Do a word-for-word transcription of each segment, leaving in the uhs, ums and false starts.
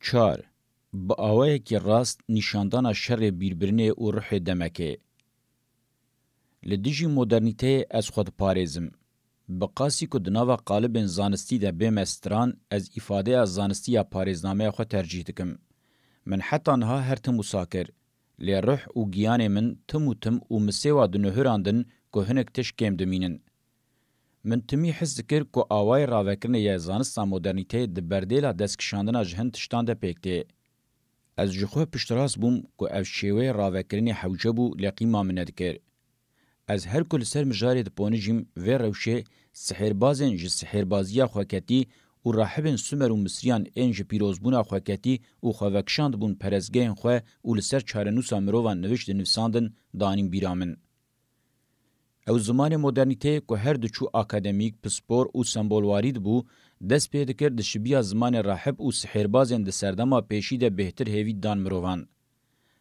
Çar, bi awayekî rast nîşandana şerê bîrbirinê û ruhê demekê. Li dijî modernîteyê ez xwe diparêzim. Bi qasî ku di nava qalibên zanistî de bême stran, ez îfadeya zanistî ya parêznameya xwe tercîh dikim. Min heta niha her tim wisa kir. Lê ruh û giyanê min tim û tim û misêwa dinihurandin ku hinek tişt kêm dimînin. Min timî his dikir ku awayê ravekirinê ya zanista modernîteyê di berdêla destkişandina ji hin tiştan de pêk tê. Ez ji xwe piştrast bûm ku ev şêweyê ravekirinê hewce bû, lê qîma min nedikir. Ez her ku li ser mijarê diponijîm, vê rewşê sihêrbazên ji sihêrbaziya xweketî û rahibên Sumer û Misriyan ên ji pîrozbûna xweketî û xwe vekişandibûn perestgehên xwe û li ser çarenûsa mirovan nivişt dinivîsandin, danîn bîra min. Ew zimanê modernîteyê ku her diçû akademîk, pispor û sembolwarî dibû, dest pê dikir dişibiya zimanê rahib û sihêrbazên di serdema pêşî de bêhtir hêvî didan mirovan.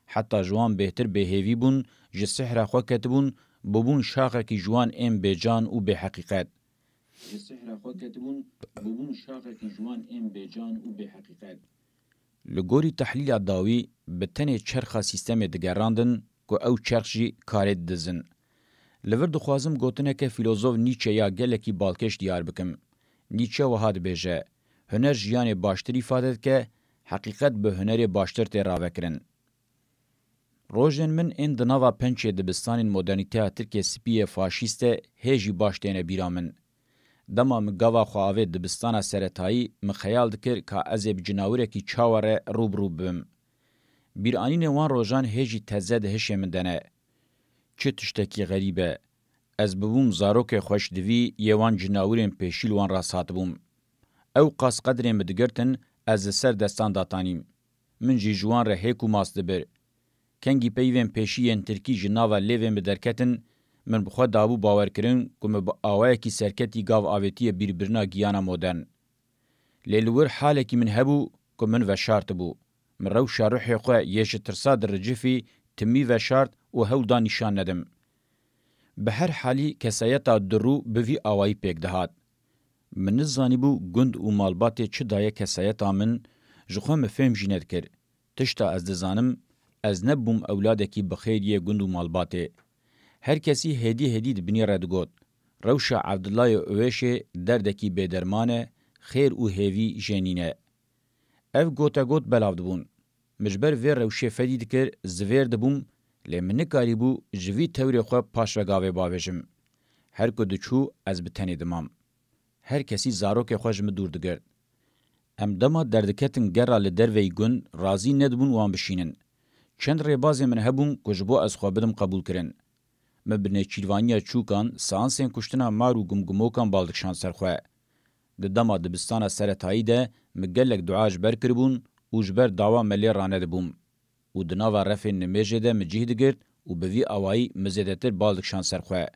Heta ji wan bêhtir bêhêvî bûn, ji sihra xwe ketibûn, bûbûn şaxekî ji wan ên bêcan û bêheqîqet. Ji sihra xwe ketibûn, bûbûn şaxekî ji wan ên bêcan û bêheqîqet. Li gorî tehlîla dawî, bi tenê çerxa sîstemê digerandin ku ew çerx jî karê didizin. Li vir dixwazim gotineke fîlozof Nîçe ya gelekî balkêş diyar bikim. Nîçe wiha dibêje, huner jiyanê baştir îfade dike, heqîqet bi hunerê baştir tê ravekirin. Rojên min ên di nava pençê dibistanên modernîteya Tirkê spî yê faşîst de hê jî baş têne bîra min. Dema min gava xwe avêt dibistana seretayî, min xeyal dikir ka ez ê bi cinawirekî çawa re rû bi rû bibim. Bîranînên wan rojan hê jî teze di hişê min de ne. Çi tiştekî xerîb e. Ez bibûm zarokê xweşdivî yê wan cinawirên pêşî li wan rast hatibûm. Ew qas qedrê min digirtin, ez li ser destan datanîm. Min jî ji wan re hêk û mas dibir. Kengî peyvên pêşî yên tirkî ji nava lêvên min derketin, min bi xwe dabû bawerkirin ku min bi awayekî serketî gav avêtiye bîrbirina giyana modern. Lê li wir halekî min hebû ku min veşartibû. Min rewşa ruhê xwe yê ji tirsa diricifî timî veşart û hewl da nîşan nedim. Bi her halî kesayeta dirû bi vî awayî pêk dihat. Min nizanîbû gund û malbatê çi daye kesayeta min, ji xwe min fêm jî nedikir. Tişta ez dizanim, ez nebûm ewladekî bi xêr yê gund û malbatê. Her kesî hêdî hêdî di binî re digot, rewşa Evdilayê Owêşê derdekî bêderman e, xêr û hêvî jê nîne. Ev gotegot belav dibûn. Min ji ber vê rewşê fedî dikir, zivêr dibûm, lê min nikarîbû ji vî tewrê xwe paş ve gavê bavêjim. Her ku diçû, ez bi tenê dimam. Her kesî zarokê xwe ji min dûr digirt. Em dema derdiketin gera li derveyî gund, razî nedibûn wan bişînin. Çend rêbazên min hebûn ku ji bo ez xwe bidim qebûl kirin. Min bi nêçîrvaniya çûkan, seansên kuştina mar û gumgumokan bal dikişand ser xwe. Di dema dibistana seretayî de min gelek dua ji ber kiribûn û ji ber dawa me lê ranedibûm. Û di nava refên nimêjê de min cih digirt û bi vî awayî min zêdetir bal dikişand ser xwe.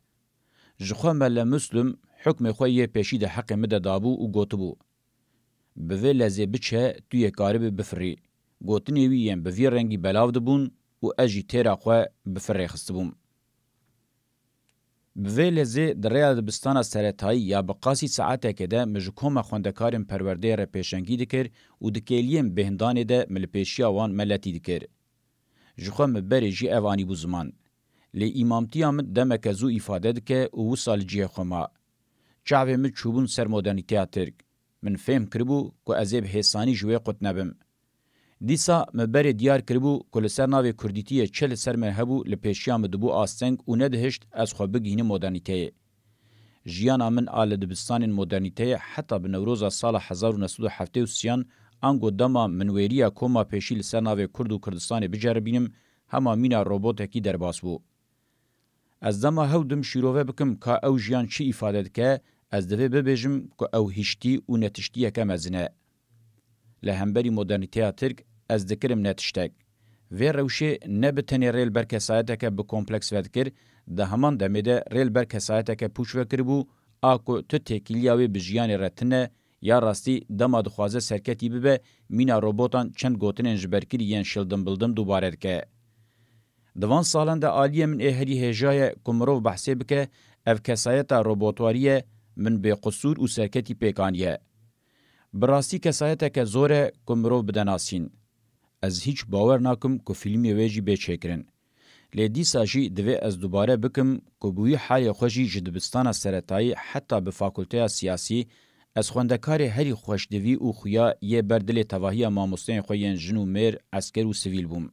Ji xwe Mele Muslim hukmê xwe yê pêşî di heqê min de dabû û gotibû, bi vê lezê biçe, tu yê karibî bifirî. Gotinê wî yên bi vî rengî belav dibûn û ez jî têra xwe bi fir rêxistibûm. Bi vê lezê di rêya dibistana seretayî ya bi qasî saeteke de min ji koma xwendekarên perwerdeyê re pêşengî dikir û di kêliyên bêhndanê de min li pêşiya wan meletî dikir. Ji xwe min berê jî ev anîbû ziman. Lê îmamtiya min demeke zû îfade dike û wisa li cihê xwe ma. Çavê min çûbûn ser modernîteya tirk. Min fêm kiribû ku ez ê bi hêsanî ji wê qut nebim. Dîsa min berê diyar kiribû ku li ser navê kurdîtiyê çi li ser min hebû li pêşiya min dibû asteng û nedihişt ez xwe bigihînim modernîteyê. Jiyana min a li dibistanên modernîteyê heta bi Newroza sala hezar û neh sed û heftê û sêyan, ango dema min wêriya koma pêşî li ser navê Kurd û Kurdistanê biceribînim, hema mîna robotekî derbas bû. Ez dema hew dim şîrove bikim ka ew jiyan çi îfade dike, ez divê bibêjim ku ew hiştî û netiştiyeke mezin e. Li hemberî modernîteya tirk ez dikirim ne tiştek. Vê rewşê ne bi tenê rê li ber kesayeteke bi kompleks vedikir, di heman demê de rê li ber kesayeteke pûç vekiribû, a ku tu têkiliya wê bi jiyanê re tune, ya rastî dema dixwaze serketî bibe, mîna robotan çend gotinên ji berkirî yên şildim-bildim dubare dike. Di van salan de aliyê min ê herî hêja ye ku mirov behsê bike, ev kesayeta robotwarî ye, min bêqisûr û serketî pêk aniye. Bi rastî kesayeteke zor e ku mirov bide nasîn. Ez hîç bawer nakim ku fîlmê wê jî bê çêkirin. Lê dîsa jî divê ez dubare bikim ku bi wî halê xwe jî ji dibistana seretayî heta bi fakulteya siyasî, ez xwendekarê herî xweşdivî û xuya yê ber dilê tevahiya mamosteyên xwe yên jin û mêr, esker û sivîl bûm.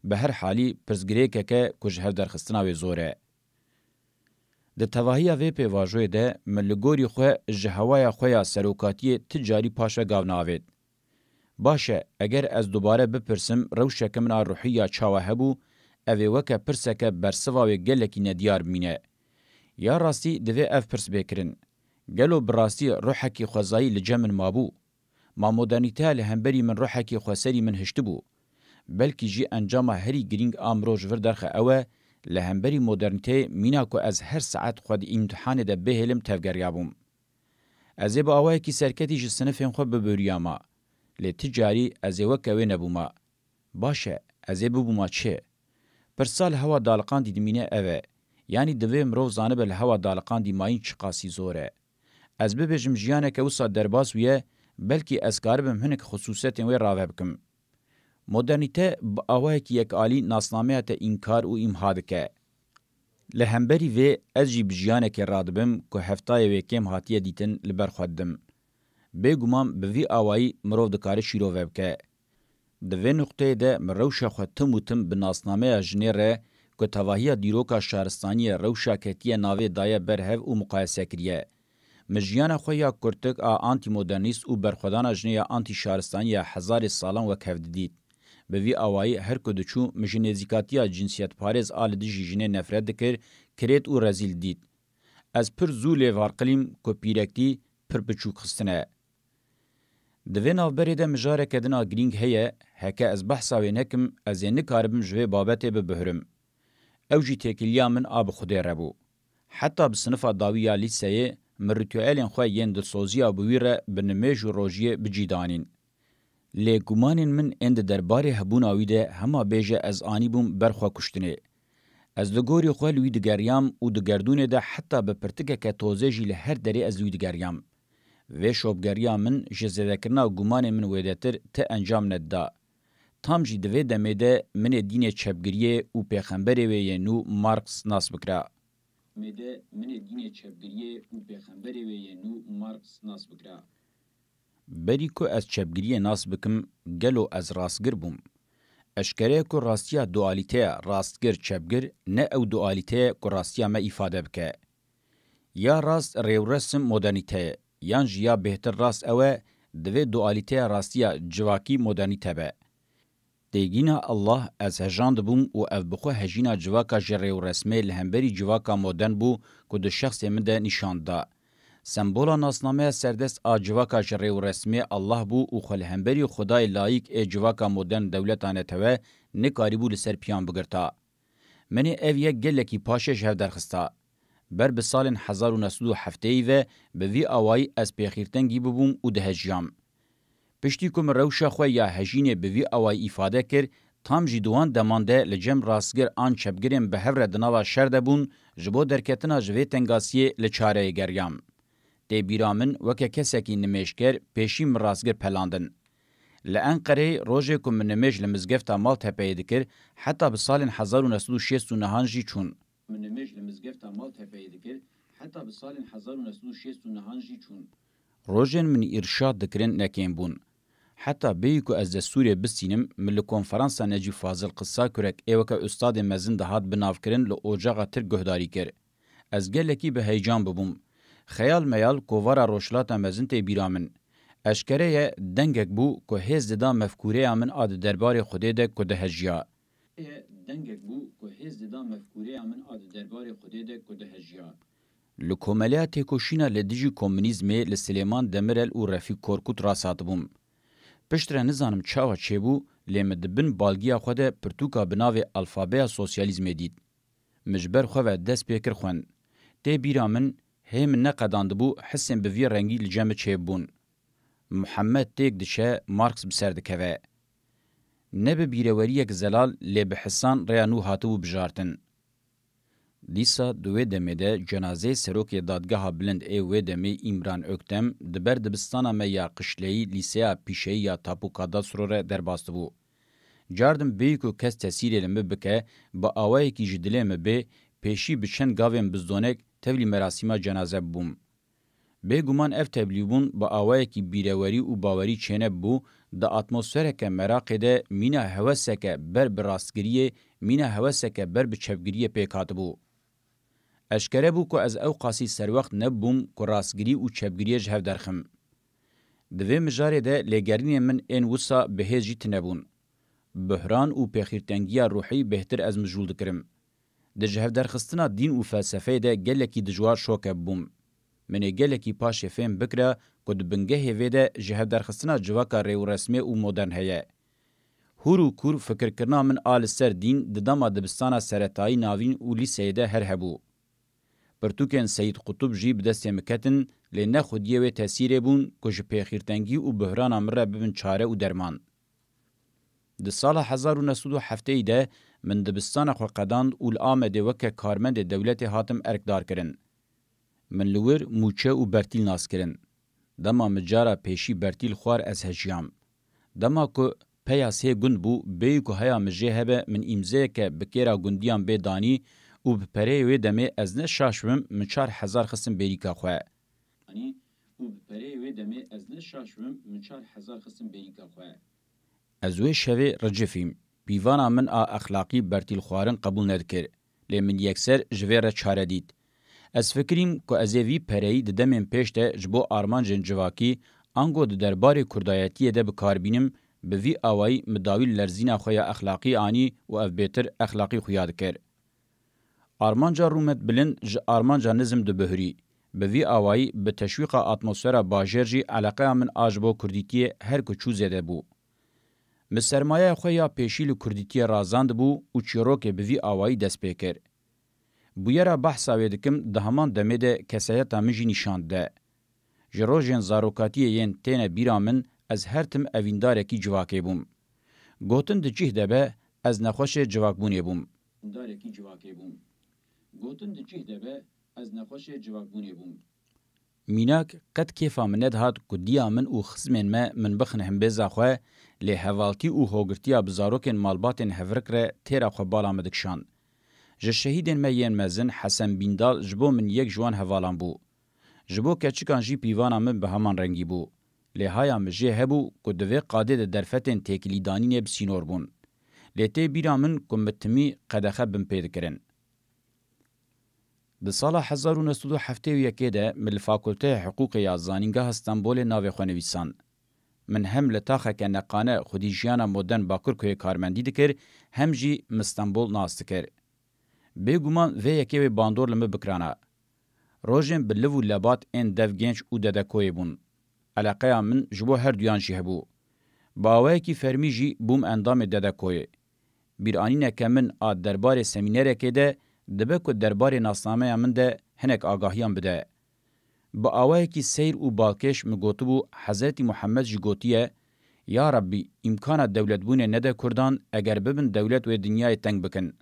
Bi her halî pirsgirêkeke ku ji hevderxistina wê zor e. Di tevahiya vê pêvajoyê de min li gorî xwe ji hewaya xwe ya serokatiyê ti carî paş ve gav neavêt. Baş e, eger ez dubare bipirsim rewşeke min a ruhî ya çawa hebû, ev ê weke pirseke bersiva wê gelekî nediyar bimîne. Ya rastî divê ev pirs bê kirin. Gelo bi rastî ruhekî xwezayî li cem min mabû? Ma modernîteya li hemberî min ruhekî xweserî min hiştibû? Belkî jî encama herî girîng a mirov ji vir derxe ew e, li hemberî modernîteyê mîna ku ez her saet xwe di îmtihanê de bihêlim tevgeriyabûm. Ez ê bi awayekî serketî ji sinifên xwe bibûriyama. Lê ti carî ez ê weke wê nebûma. Baş e, ez ê bibûma çi? Pirsa li hewa daliqandî dimîne ev e. Yanî divê mirov zanibe li hewa daliqandî mayîn çiqasî zor e. Ez bibêjim jiyaneke wisa derbas wî ye, belkî ez karibim hinek xisûsetên wê rave bikim. Modernîte bi awayekî yekalî nasnameya te înkar û îmha dike. Li hemberî vê ez jî bi jiyanekê radibim ku heftayê wê kêm hatiye dîtin li ber xwe didim. Bêguman bi vî awayî mirov dikare şîrove bike. Di vê nuqteyê de min rewşa xwe tim û tim bi nasnameya jinê re ku tevahiya dîroka şaristaniyê rewşa ketiye navê daye ber hev û muqayese kiriye. Min jiyana xwe ya kurtik a antîmodernîst û berxwedana jinê ya antîşaristanî ya hezarê salan wek hev didît. Bi vî awayî her ku diçû min ji nêzîkatiya cinsiyetparêz a li dijî jinê nefret dikir, kirêt û rezîl didît. Ez pir zû lê varqilîm ku pîrektî pir biçûk xistine. Di vê navberê de mijareke din a girîng heye, heke ez behsa wê nekim, ez ê nikaribim ji vê babetê bibihrim. Ew jî têkiliya min a bi Xwedê re bû. Heta bi sinifa dawî ya lîseyê, min rîtuelên xwe yên dilsoziya bi wî re bi nimêj û rojiyê bi cî danîn. Lê gumanên min ên di derbarê hebûna wî de hema bêje ez anîbûm ber xwe kuştinê. Ez li gorî xwe li wî digeriyam û di gerdûnê de heta bi pirtikeke tozê jî li her derê ez li wî digeriyam. Vê şopgeriya min ji zêdekirina gumanên min wêdetir ti encam nedida. Tam jî di vê demê de min ê dînê çepgiriyê û pêxemberê wê yê nû Marx nas bikira. Mê de min ê dînê çepgiriyê û pêxemberê wê yê nû Marx nas bikira. Berî ku ez çepgiriyê nas bikim, gelo ez rastgir bûm? Eşkere ye ku rastiya dualîteya rastgir-çepgir ne ew dualîte ye ku rastiya me îfade bike. Ya rast rêwresim modernîte ye, yan jî ya bêhtir rast ew e, divê dualîteya rastiya civakî modernîte be. Têgîna Allah ez hejandibûm û ev bi xwe hejîna civaka ji rêwresmê li hemberî civaka modern bû ku di şexsê min de nîşan da. Sembola nasnameya serdest a civaka ji rêwresmê Allah bû û xwe li hemberî Xwedayê layîk ê civaka modern dewleta netewe nikarîbû li ser piyan bigirta. Min ê ev yek gelekî paşê ji hev derxista. Ber bi salên hezar û neh sed û hefteyî ve bi vî awayî ez pêxîrtengî bibûm û dihejiyam. Piştî ku min rewşa xwe ya hejînê bi vî awayî îfade kir, tam jî di wan deman de li cem rastgir an çepgirên bi hev re di nava şer de bûn, ji bo derketina ji vê tengasiyê li çareyê geriyam. Tê bîra min weke kesekî nimêjker pêşî min rastgir pelandin. Li Enqereyê rojê ku min nimêj li mizgefta Maltepeyê dikir, heta bi salên hezar û neh sed û şêst û nehan jî çûn. Min nimêj li mizgefta Maltepeyê dikir, heta bi salên hezar û neh sed û şêst û nehan jî çûn. Rojên min îrşad dikirin nekêm bûn. Heta bêyî ku ez destûrê bistînim, min li konferansa Necîb Fazil Qissakurek ê weke ustadê mezin dihat binavkirin li ocaxa Tirk guhdarî kir. Ez gelekî bi heyecan bibûm. Xeyal meyal kovara Rojhilata Mezin tê bîra min. Eşkere ye, dengek bû ku hêz dida mefkûreya min a di derbarê Xwedê de ku dihejiya. Ye, dengek bû ku hêz dida mefkûreya min a di derbarê Xwedê de ku dihejiya. Li Komeleya Têkoşîna li dijî Komunîzmê li Silêman Demirel û Refîk Korkut rast hatibûm. Piştre nizanim çawa çêbû, lê min di bin balgiya xwe de pirtûka bi navê Alfabeya Sosyalîzmê dît. Min ji ber xwe ve dest pê kir xwend. Tê bîra min, hê min neqedandibû hisên bi vî rengî li cem min çêbûn. Muhammed têk diçe, Marx bi ser dikeve. Ne bi bîreweriyek zelal, lê bi hisan rêya nû hatibû bijartin. Dîsa di wê demê de cenazeyê serokê dadgeha bilind ê wê demê Îmran Öktem di ber dibistana me ya qişleyî lîseya pîşeyî ya Tapu Cadastro re derbas dibû. Cardim bêyî ku kes tesîrê li min bike, bi awayekî ji dilê min bê, pêşî bi çend gavên bizdonek tevlî merasîma cenaze bibûm. Bêguman ev tevlîbûn bi awayekî bîrewerî û bawerî çênebû, di atmosfereke meraqê de mîna heweseke ber bi rastgiriyê, mîna heweseke ber bi çepgiriyê pêk hatibû. Eşkere bû ku ez ew qasî serwext nebûm ku rastgirî û çepgiriyê ji hev derxim. Di vê mijarê de lêgerînên min ên wisa bi hêz jî tune bûn. Buhran û pêxîrtengiya ruhî bêhtir ez mijûl dikirim. Di jihevderxistina dîn û felsefeyê de gelekî dijwar şoke bûm. Min ê gelekî paşê fêm bikira ku di bingehê vê de jihevderxistina civaka rêwresmê û modern heye. Hûr û kûr fikirkirina min a li ser dîn di dema dibistana seretayî navîn û lîseyê de her hebû. Pirtûkên Seyîd Qutub jî bi destê min ketin, lê ne xwediyê wê tesîrê bûn ku ji pêxîrtengî û buhrana min re bibin çare û derman. Di sala hezar û neh sed û heftê de min dibistana xwe qedand û li Amedê weke karmendê dewletê hatim erkdarkirin. Min li wir mûçe û bertîl nas kirin. Dema min cara pêşî bertîl xwar ez hejiyam. Dema ku peya sê gund bû, bêyî ku heya min jê hebe, min îmzeyeke bi kêra gundiyan bê danî û bi pereyê wê demê ez ne şaş bim, min çar hezar xistim bêrîka xwe. Anî û bi pereyê wê demê ez ne şaş bim, min çar hezar xistim bêrîka xwe. Ez wê şevê ricifîm. Pîvana min a exlaqî bertîlxwarin qebûl nedikir. Lê min yekser ji vê re çare dît. Ez fikirîm ku ez ê vî pereyî di demên pêş de ji bo armancên civakî, ango di derbarê kurdayetiyê de bi kar bînim, bi vî awayî min dawî lerzîna xwe ya exlaqî anî û ev bêtir exlaqî xuya dikir. Armanca rûmet bilind ji armanca nizm dibihurî. Bi vî awayî, bi teşwîqa atmosfera bajêr jî eleqeya min a ji bo kurdîtiyê her ku çû zêde bû. Min sermayeya xwe ya pêşî li kurdîtiyê razandibû û çîrokê bi vî awayî dest pê kir. Bûyera behsa wê dikim, di heman demê de kesayeta min jî nîşan dide. Ji rojên zarokatiyê yên têne bîra min, ez her tim evîndarekî civakê bûm. Gotin di cih de be, ez nexweşê civakbûnê bûm. Darekî civakê bûm. Gotin di cih de be, ez nexweşê civakbûnê bûm. Mînak, qet kêfa min nedihat ku diya min û xizmên me min bixin himbêza xwe, lê hevaltî û hogirtiya bi zarokên malbatên hevrik re têra xwe bala min dikişand. Ji şehîdên me yên mezin Hesen Bîndal ji bo min yek ji wan hevalan bû. Ji bo keçikan jî pîvana min bi heman rengî bû. Lê haya min jê hebû ku di vê qadê de derfetên têkilîdanînê bi sînor bûn. Lê tê bîra min ku min timî qedexe bin pê dikirin. Di sala hezar û neh sed û heftê û yekê de min li Fakulteya Hiqûqê ya Zanîngeha Stenbolê navê xwe nivîsand. Min hem li taxeke neqane xwedî jiyana modern Bakurkuyê karmendî dikir, hem jî min Stenbol nas dikir. Bêguman vê yekê wê bandor li min bikirana. Rojên bi liv û lebat ên dev Genç û Dedekoyê bûn. Eleqeya min ji bo her duyan jî hebû. Bi awayekî fermî jî bûm endamê Dedekoyê. Bîranîneke min a derbarê semînerekê de dibe ku derbarê nasnameya min de hinek agahiyan bide. Bi awayekî seyr û balkêş min gotibû, Hezretî Muhammed jî gotiye, Ya Rabbî, îmkana dewletbûnê nede kurdan, eger bibin dewlet wê dinyayê teng bikin.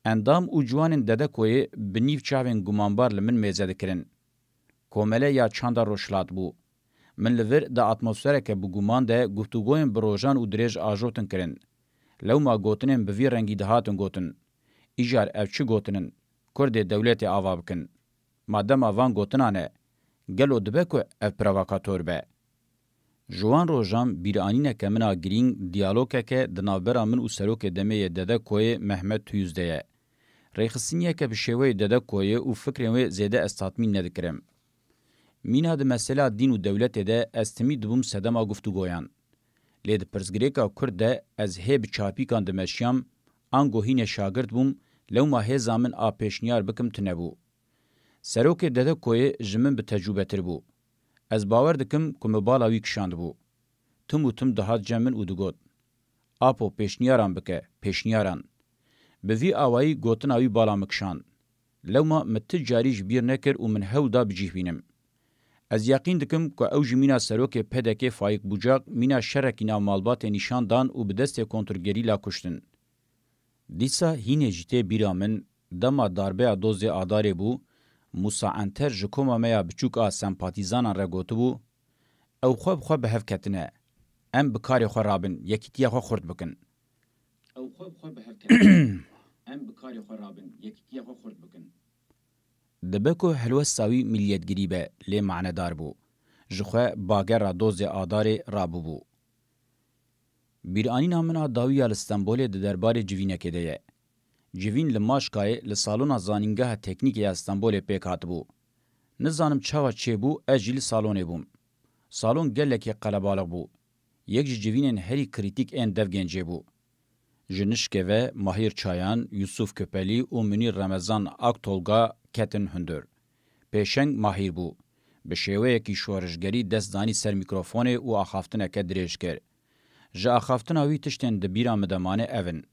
Endam û ciwanên Dedekoyê bi nîv çavên gumanbar li min mêze dikirin. Komele ya çanda rojhilat bû. Min li vir di atmosfereke bi guman de guftûgoyên bi rojan û dirêj ajotin kirin. Lewma gotinên bi vî rengî dihatin gotin. Îcar ev çi gotin in? Kurdê dewletê ava bikin. Ma dema van gotinan e, gelo dibe ku ev provokator be? Ji wan rojan bîranîneke min a girîng diyalogeke di navbera min û serokê demê yê Dedekoyê Mehmet Tuyuz de ye. Rêxistiniyeke bi şêweyê Dedekoyê û fikrên wê zêde ez tatmîn nedikirim. Mîna di mesela dîn û dewletê de ez timî dibûm sedema guftûgoyan. Lê di pirsgirêka kurd de ez hê bi çapîkan dimeşiyam, ango hînê şagirt bûm, lewma hêza min a pêşniyar bikim tune bû. Serokê Dedekoyê ji min bi tecrûbetir bû. Ez bawer dikim ku min bala wî kişandibû. Tim û tim dihat cem min û digot, Apo, pêşniyaran bike, pêşniyaran. Bi vî awayî gotina wî bala min kişand. Lewma min ti carî ji bîr nekir û min hewl da bi cih bînim. Ez yeqîn dikim ku ew jî mîna serokê P D K'ê Faîq Bucak mîna şerekî nav malbatê nîşan dan û bi destê kontrgerîla kuştin. Dîsa hînê jî tê bîra min, Dema darbeya dozê Adarê bû, Musa Enter ji koma me ya biçûk a sempatîzanan re gotibû, Ew xwe bi xwe bi hev ketine. Em bi karê xwe rabin, yekîtiya xwe xurt bikin. Ew xwe bi xwe bi hev ketine. Em bi karê xwe rabin, yekîtiya xwe xurt bikin. Dibe ku helwesta wî miliyetgirî be, lê manedar bû. Ji xwe bagera dozê Adarê rabûbû. Bîranîna min a dawî ya li Stenbolê di derbarê civînekê de ye. Civîn li Maşkayê li salona Zanîngeha Teknîkê ya Stenbolê pêk hatibû. Nizanim çawa çêbû, ez jî li salonê bûm. Salon gelekî qelebalix bû. Yek ji civînên herî krîtîk ên dev gencê bû. Ji nişkê ve Mahîr Çayan, Yusuf Köpelî û Munîr Remezan Aktolga ketin hundir. Pêşeng Mahîr bû. Bi şêweyekî şorişgerî dest danî ser mîkrofonê û axaftineke dirêj kir. Ji axaftina wî tiştên di bîra min de mane ev in.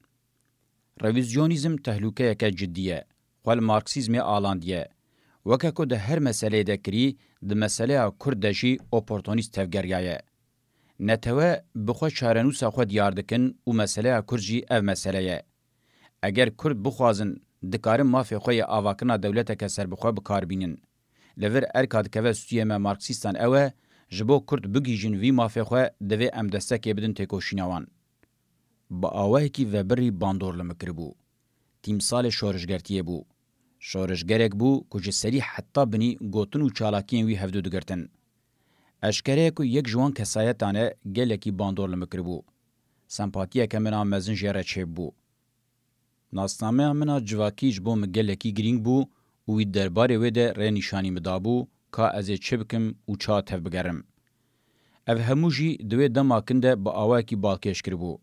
Revîzyonîzm tehlûkeyeke cidî ye. Xwe li Marksîzmê alandiye. Weke ku di her meseleyê de kirî, di meseleya Kurd de jî oportunîst tevgeriyaye. Netewe bi xwe çarenûsa xwe diyar dikin û meseleya Kurd jî ev mesele ye. Eger Kurd bixwazin, dikarin mafê xwe yê avakirina dewleteke serbixwe bi kar bînin. Li vir erka dikeve stûyê me Marksîstan ew e, ji bo Kurd bigihîjin vî mafê xwe, divê em destekê bidin têkoşîna wan. Bi awayekî vebirî bandor li min kiribû. Tîmsalê şorişgertiyê bû. Şorişgerek bû ku ji serî heta binî gotin û çalakiyên wî hevdu digirtin. Eşkere ye ku yek ji wan kesayetan e, gelekî bandor li min kiribû. Sempatiyeke min a mezin jê re çêbû. Nasnameya min a civakî ji bo min gelekî girîng bû û wî derbarê wê de rê nîşanî min dabû ka ez ê çi bikim û çawa tevbigerim. Ev hemû jî di wê dema kin de bi awayekî balkêş kiribû.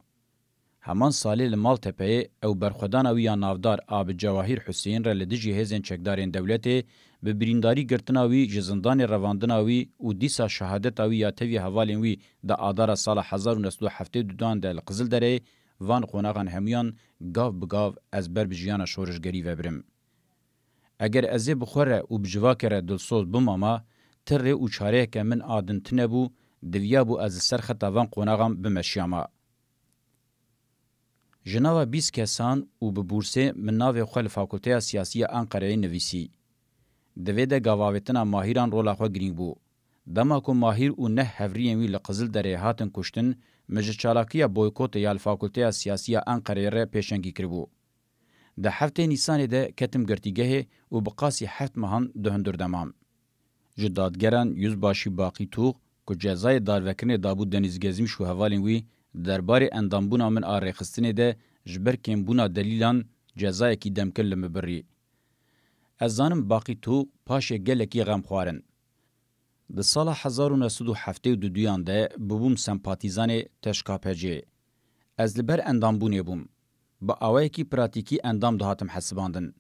Heman salê li Maltepeyê ew berxwedana wî ya navdar a bi Cewahîr Huseyîn re li dijî hêzên çekdarên dewletê, bi birîndarî girtina wî ji zindanê revandina wî û dîsa şehadeta wî ya tevî hevalên wî di adara sala hezar û neh sed û heftê û duyan de li Qizildereyê, van qonaxan hemûyan gav bi gav ez ber bi jiyana şorişgerî vebirim. Eger ez ê bi xwe re û bi civakê re dilsoz bimama, ti rê û çareyeke min a din tune bû, diviyabû ez li ser xeta van qonaxan bimeşiyama. Ji nava bîst kesan û bi bûrsê min navê xwe li Fakulteya Siyasî ya Enqereyê nivîsî. Di vê de gavavêtina Mahîran rola xwe girîng bû. Dema ku Mahîr û neh hevriyên wî li Qizilderê hatin kuştin, min ji çalakiya boykotê ya li Fakulteya Siyasî ya Enqereyê re pêşengî kiribû. Di heftê Nîsanê de ketim girtîgehê û bi qasî heft mehan di hundir de mam. Ji dadgeran Yüzbaşî Baqî Tûx ku cezayê darvekirinê dabû Deniz Gezmiş û hevalên wî, derbarê endambûna min a rêxistinê de ji ber kêmbûna delîlan cezayekî demkir li min birî. Ez zanim Baqî Tûx paşê gelekî xemxwar in. Di sala hezar û neh sed û heftê û duduyan de bibûm sempatîzanê T Ş K P C'ê. Ez li ber endambûnê bûm. Bi awayekî pratîkî endam dihatim hesibandin.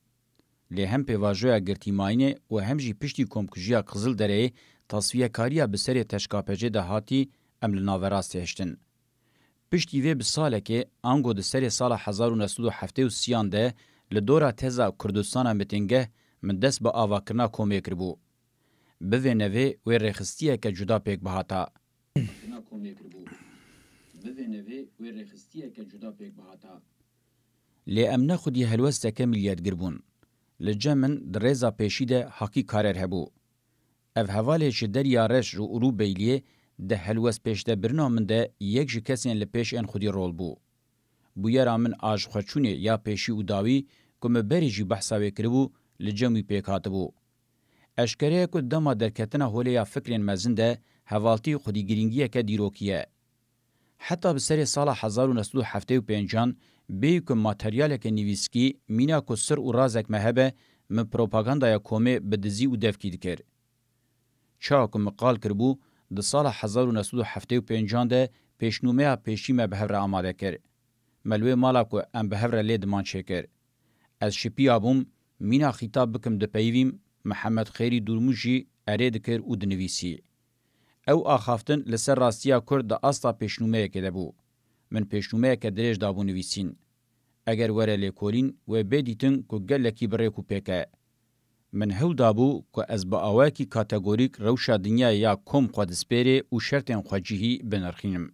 Lê hem pêvajoya girtîmayînê û hem jî piştî komkujiya Qizildereyê tasfiyekariya bi serê T Ş K P C'ê de hatî, em li naverastê hiştin. Piştî vê bi salekê, ango di serê sala hezar û neh sed û heftê û sêyan de li dora teza Kurdistana Mitîngeh min dest bi avakirina komê kiribû. Bi vê nevê wê rêxistiyeke cuda pêk bihata. Lê em ne xwedî helwesteke miliyetgir bûn. Li cem min di rêza pêşî de Hakî Karer hebû. Ev hevalê ji Derya Reş û Urûbeyliyê di helwestpêşdebirina min de yek ji kesên li pêş ên xwedî rol bû. Bûyera min a ji xwe çûnê ya pêşî û dawî ku min berê jî behsa wê kiribû, li cem wî pêk hatibû. Eşkere ye ku dema derketina holê ya fikrên mezin de hevaltî xwedî girîngiyeke dîrokî ye. Heta bi serê sala hezar û neh sed û heftê û pêncan bêyî ku materyaleke nivîskî, mîna ku sir û razek me hebe, min propagandaya komê bi dizî û devkî dikir. Çawa ku min qal kiribû, di sala hezar û neh sed û heftê û pêncan de pêşnûmeya pêşî me bi hev re amade kir. Me li wê mala ku em bi hev re lê diman çêkir. Ez şipiya bûm, mîna xîtab bikim dipeyivîm, Mihemed Xêrî Durmûş jî erê dikir û dinivîsî. Ew axaftin li ser rastiya Kurd di asta pêşnûmeyekê de bû. Min pêşnûmeyeke dirêj dabû nivîsîn. Eger were lêkolîn, wê bê dîtin ku gelekî bi rêk û pêk e. Min hewl dabû ku ez bi awayekî kategorîk rewşa dinyayê ya kom xwe dispêrê û şertên xwecihî binirxînim.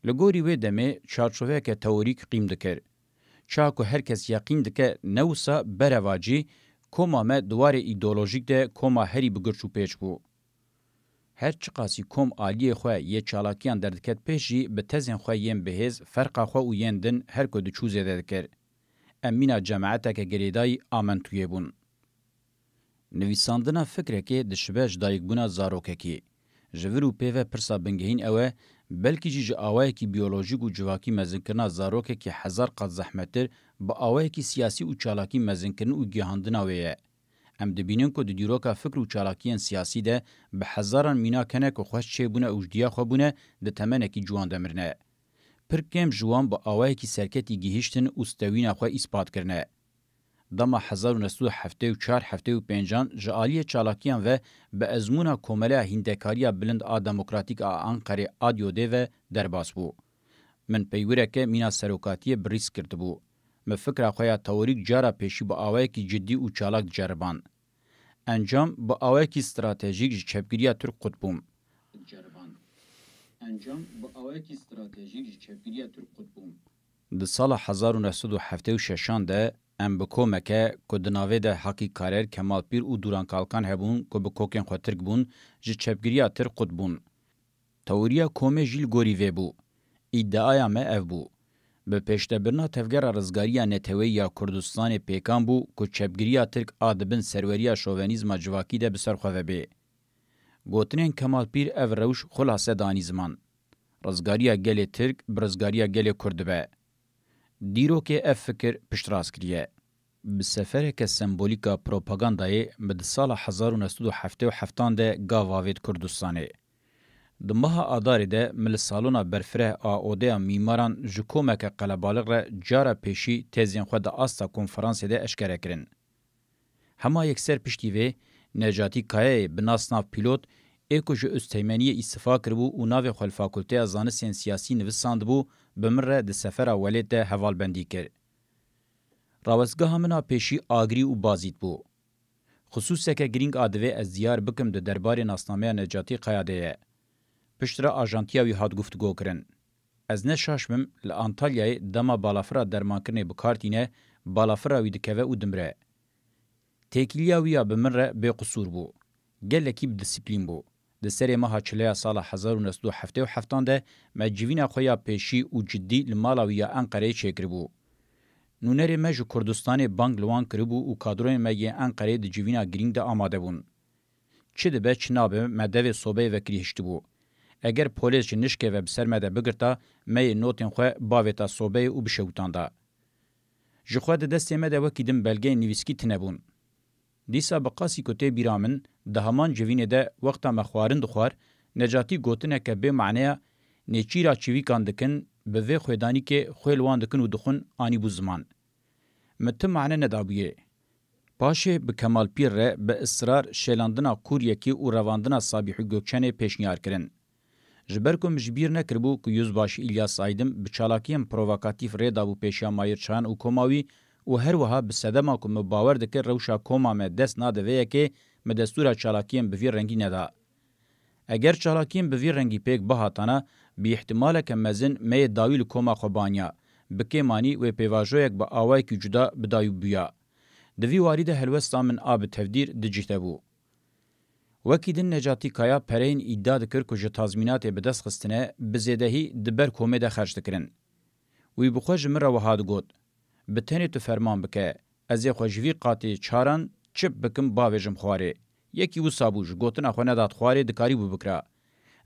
Li gorî wê demê çarçoveyeke teorîk qîm dikir. Çawa ku her kes yeqîn dike ne wisa berevacî, koma me di warê îdeolojîk de koma herî bi girç û pêç bû. Her çiqasî kom aliyê xwe yê çalakiyan derdiket pêş jî bi tezên xwe yên bihêz ferqa xwe û yên din her ku diçû zêde dikir. Em mîna cemaeteke girêdayî a mentûyê bûn. Nivîsandina fikrekê dişibe ji dayikbûna zarokekî. Ji vir û pê ve pirsa bingehîn ew e, belkî jî ji awayekî biyolojîk û civakî mezinkirina zarokekî hezar qat zehmettir bi awayekî siyasî û çalakî mezinkirin û gihandina wê ye. Em dibînin ku di dîroka fikr û çalakiyên siyasî de bi hezaran mînak hene ku xweş çêbûne û ji diya xwe bûne, di temenekî ciwan de mirine. Pir kêm ji wan bi awayekî serketî gihîştin û stewîna xwe îspat kirine. Dema hezar û neh sed û heftê û çar heftê û pêncan ji aliyê çalakiyan ve bi ezmûna Komeleya Hîndekariya Bilind a Demokratîk a Anqerê, ADYODê, ve derbas bû. Min peywireke mîna serokatiyê bi rîsk girtibû. Min fikra xwe ya teorîk cara pêşî bi awayekî cidî û çalak diceriban. Encam bi awayekî stratejîk ji çepgiriya Tirk qut bûm. Encam bi awayekî stratejîk ji çepgiriya Tirk qut bûm. Di sala hezar û neh sed û heftê û şeşan de em bi komeke ku di navê de Hakî Karer, Kemal Pîr û Dûran Kalkan hebûn ku bi kokên xwe Tirk bûn, ji çepgiriya Tirk qut bûn. Teoriya komê jî li gorî vê bû. Îdiaya me ev bû. Bi pêşdebirina Tevgera Rizgariya Neteweyî ya Kurdistanê pêkan bû ku çepgiriya Tirk a di bin serweriya şovenîzma civakî de bi ser xwe ve bê. Gotinên Kemal Pîr ev rewş xulase danî ziman. Rizgariya gelê Tirk bi rizgariya gelê Kurd dibe. Dîrokê ev fikir piştrast kiriye. Bi sefereke sembolîk a propagandayê min di sala hezar û neh sed û heftê û heftan de gav avêt Kurdistanê. Di meha Adarê de min li salona berfireh a Odeya Mîmaran ji komeke qelebalix re cara pêşî tezên xwe di asta konferansê de eşkere kirin. Hema yekser piştî vê, Necatî Kayayê bi nasnav Pîlot, ê ku ji Üsteğmeniyê îstifa kiribû û navê xwe li Fakulteya Zanistên Siyasî nivisandibû, bi min re di sefera welêt de hevalbendî kir. Rawestgeha min a pêşî Agirî û Bazîd bû. Xisûseke girîng a divê ez diyar bikim di derbarê nasnameya Necatî Kaya de ye. Piştre ajantiya wî hat guftûgokirin. Ez ne şaş bim, li Antalyayê dema balafira dermankirinê bi kar tîne, balafira wî dikeve û dimire. Têkiliya wî ya bi min re bêqisûr bû. Gelekî bi disiplîn bû. Di serê meha çile ya sala hezar û neh sed û heftê û heftan de me civîna xwe ya pêşî û cidî li mala wî ya Enqereyê çêkiribû. Nûnerê me ji Kurdistanê bang li wan kiribû û kadroyên me yên Enqereyê di civîna girîng de amade bûn. Çi dibe çi nabe, me devê sobeyê vekirî hiştibû. Eger polês ji nişkê ve bi ser me de bigirta, me yê notên xwe bavêta sobeyê û bişewitanda. Ji xwe di destê me de wekî din belgeyên nivîskî tine bûn. Dîsa bi qasî ku tê bîra min, di heman civînê de wexta me xwarin dixwar, Necatî gotineke bê maneya "Nêçîra çivîkan dikin, bi vê xwêdanîkê xwê li wan dikin û dixwin" anîbû ziman. Min ti mane nedabûyê. Paşê bi Kemal Pîr re bi israr şêlandina Kûryekî û revandina Sabîhû Gökçenê pêşniyar kirin. Ji ber ku min ji bîr nekiribû ku Yüzbaşı İlyas Aydın bi çalakiyên provokatîf rê dabû pêşiya Mayir Çayan û koma wî û her wiha bi sedema ku min bawer dikir rewşa koma me dest nade vê yekê, min destûra çalakiyên bi vî rengî neda. Eger çalakiyên bi vî rengî pêk bihatana, bi îhtimaleke mezin me yê dawî li koma xwe baniya, bi kêmanî wê pêvajoyek bi awayekî cuda bi dawî bûya. Di vî warî de helwesta min a bi tevdîr di cih de bû. Wekî din Necatî Kaya pereyên îdia dikir ku ji tazmînatê bi dest xistine, bi zêdehî di ber komê de xerc dikirin. Wî bi xwe ji min re wiha digot, "Bi tenê tu ferman bike, ez ê xwe ji vî qatê çaran çip bikim bavêjim xwarê." Yekî wisa bû, ji gotina xwe nedat xwarê, dikarîbû bikira.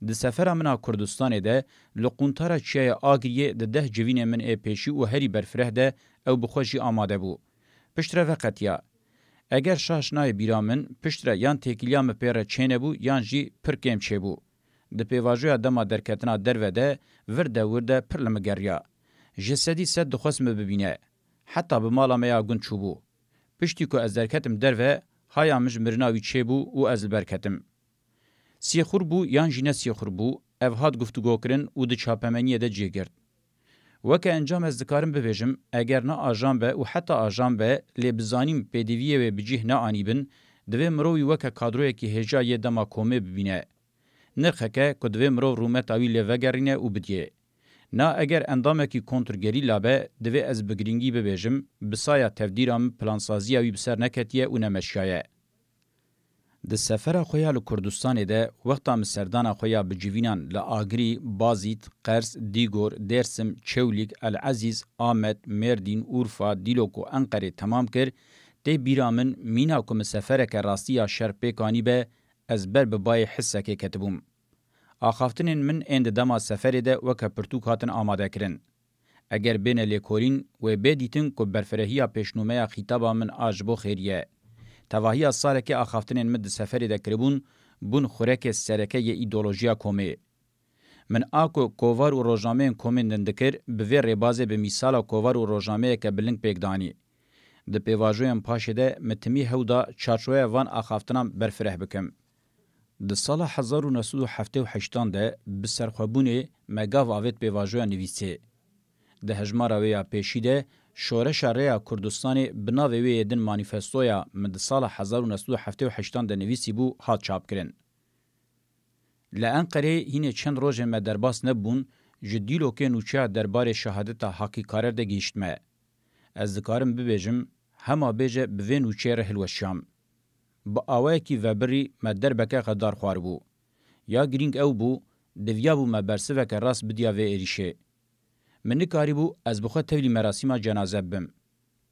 Di sefera min a Kurdistanê de, li quntara Çiyayê Agiriyê di deh civînê min ê pêşî û herî berfireh de ew bi xwe jî amade bû. Piştre veqetiya. Eger şaş nayê bîra min, piştre yan têkiliya min pê re çênebû yan jî pir kêm çêbû. Di pêvajoya dema derketina derve de, vir de wir de pir li min geriya. Ji sedî sed dixwest min bibîne. Heta bi mala me ya gund çûbû. Piştî ku ez derketim derve, haya min ji mirina wî çêbû û ez li ber ketim. Sêxur bû yan jî ne sêxur bû, ev hat guftûgokirin û di çapemeniyê de cih girt. Weke encam ez dikarim bibêjim, eger ne ajan be û heta ajan be, lê bi zanîn pêdiviyê wê bi cih neanîbin, divê mirovî weke kadroyekî hêja yê dema komê bibîne. Nirxeke ku divê mirov rûmeta wî lê vegerîne û bidiyê. Na eger endamekî kontrgerîla be, divê ez bi girîngî bibêjim, bi saya tevdîra min plansaziya wî bi ser neketiye û nemeşiyaye. Di sefera xwe ya li Kurdistanê de, wexta min serdana xwe ya bi civînan li Agirî, Bazîd, Qers, Dîgor, Dêrsim, Çewlîg, El Ezîz, Amed, Mêrdîn, Urfa, Dîlok û Enqerê temam kir, tê bîra min mîna ku min sefereke rastî ya şer pêk anîbe, ez ber bi bayê hisekê ketibûm. Axaftinên min ên di dema seferê de weke pirtûk hatin amadekirin. Eger bêne lêkolîn, wê bê dîtin ku berfirehiya pêşnûmeya xîtaba min a ji bo xêrî ye. Tevahiya salekê axaftinên min di seferê de kiribûn, bûn xurekê sereke yê îdeolojiya komê. Min a ku kovar û rojnameyên komên din dikir, bi vê rêbazê bi mîsala kovar û rojnameyeke bi ling pêk danî. Di pêvajoyên paşê de min timî hew da çarçoveya van axaftinan berfireh bikim. Di sala hezar û neh sed û heftê û heştan de bi serxwebûnê me gav avêt pêvajoya nivîsê. Di hejmara wê ya pêşî de Şoreşa Rêya Kurdistanê bi navê wê yê din manîfestoya min di sala hezar û neh sed û heftê û heştan de nivîsîbû hat çapkirin. Li Enqereyê hînê çend rojên me derbas nebûn, ji Dîlokê nûçeya derbarê şehadeta Haqî Karer de gihîştime. Ez dikarim bibêjim, hema bêje bi vê nûçeyê re hilweşiyam. Bi awayekî vebirî me derbeke xedar xwaribû. Ya girîng ew bû, diviyabû me bersiveke rast bidiya vê êrîşê. Min nikarîbû ez bi xwe tevlî merasîma cenaze bibim.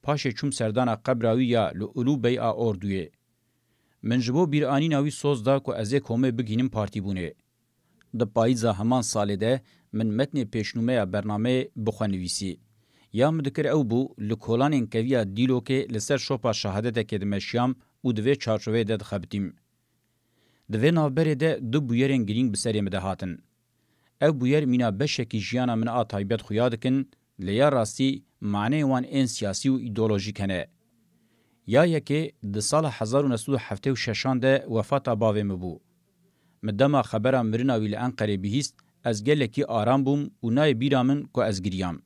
Paşê çûm serdana qebra wî ya li Ulûbey a Orduyê. Min ji bo bîranîna wî soz da ku ez ê komê bigihînim partîbûnê. Di payîza heman salê de min metnê pêşnûmeya bernameyê bi xwe nivîsî. Ya min dikir ew bû, li kolanên keviya Dîlokê li ser şopa şehadetekê dimeşiyam û di vê çarçoveyê de dixebitîm. Di vê navberê de du bûyerên girîng bi serê min de hatin. Ev bûyer mîna beşekî jiyana min a taybet xuya dikin, lê ya rastî maneyê wan ên siyasî û îdeolojîk hene. Ya yekê di sala hezar û neh sed û heftê û şeşan de wefata bavê min bû. Min dema xebera mirina wî li Enqerê bihîst, ez gelekî aram bûm û nayê bîra min ku ez giriyam.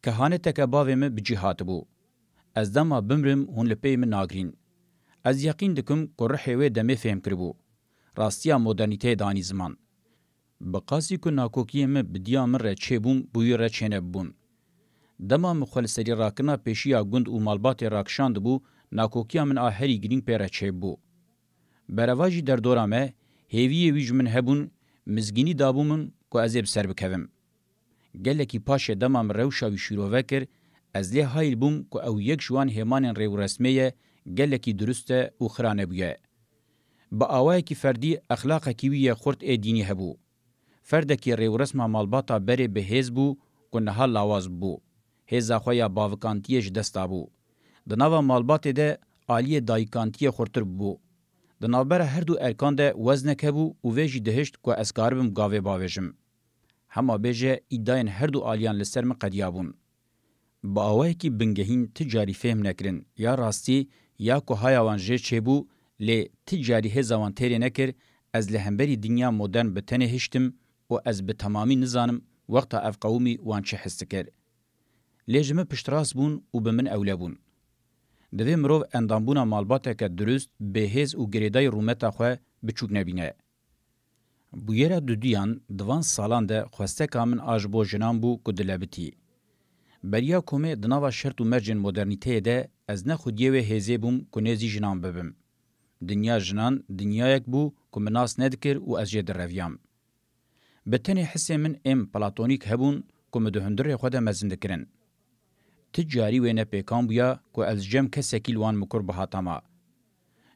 Kehaneteke bavê min bi cî hatibû. Ez dema bimrim hûn li pey min nagirîn. Ez yeqîn dikim ku rihê wê demê fêm kiribû. Rastiya modernîteyê danî ziman. Bi qasî ku nakokiyên min bi diya min re çêbûn, bi wî re çênebûbûn. Dema min xwe li serî rakirina pêşiya gund û malbatê rakişandibû, nakokiya min a herî girîng pê re çêbû. Bereva jî derdora me, hêviyê wî ji min hebûn, mizgînî dabû min ku ez ê bi ser bikevim. Gelekî paşê dema min rewşa wî şîrove kir, ez lê hayîl bûm ku ew yek ji wan hêmanên rêwresmê ye, gelekî dirust e û xira nebûye. Bi awayekî ferdî exlaqekî wî yê xurt ê dînî hebû. Ferdekî rêwresma malbata berê bi hêz bû ku niha lawaz bû. Hêza xwe ya bavikantiyê ji dest dabû. Di nava malbatê de aliyê dayikantiyê xurtir bû. Di navbera her du erkan de weznek hebû û vê jî dihişt ku ez karibim gavê bavêjim. Hema bêje îdayên her du aliyan li ser min qediyabûn. Bi awayekî bingehîn ti carî fêhm nekirin, ya rastî ya ku haya wan jê çêbû, lê ti carî hêza wan têrê nekir, ez li hemberî dinya modern bi tenê hiştim û ez bi temamî nizanim wexta ev qewimî wan çi his dikir. Lê ji min piştrast bûn û bi min ewle bûn. Divê mirov endambûna malbateke dirust, bêhêz û girêdayî rûmeta xwe biçûk nebîne. Bûyera duduyan di van salan de xwesteka min a ji bo jinan bû ku dilebitî. Beriya komê di nava şert û mercên modernîteyê de ez ne xwediyê wê hêzê bûm ku nêzî jinan bibim. Dinya jinan dinyayek bû ku min nas nedikir û ez jê direviyam. Bi tenê hisê min êm platonîk hebûn ku min di hundirê xwe de mezin dikirin. Ti carî wê nepêkan bûya ku ez cem kesekî li wan mikur bihatama.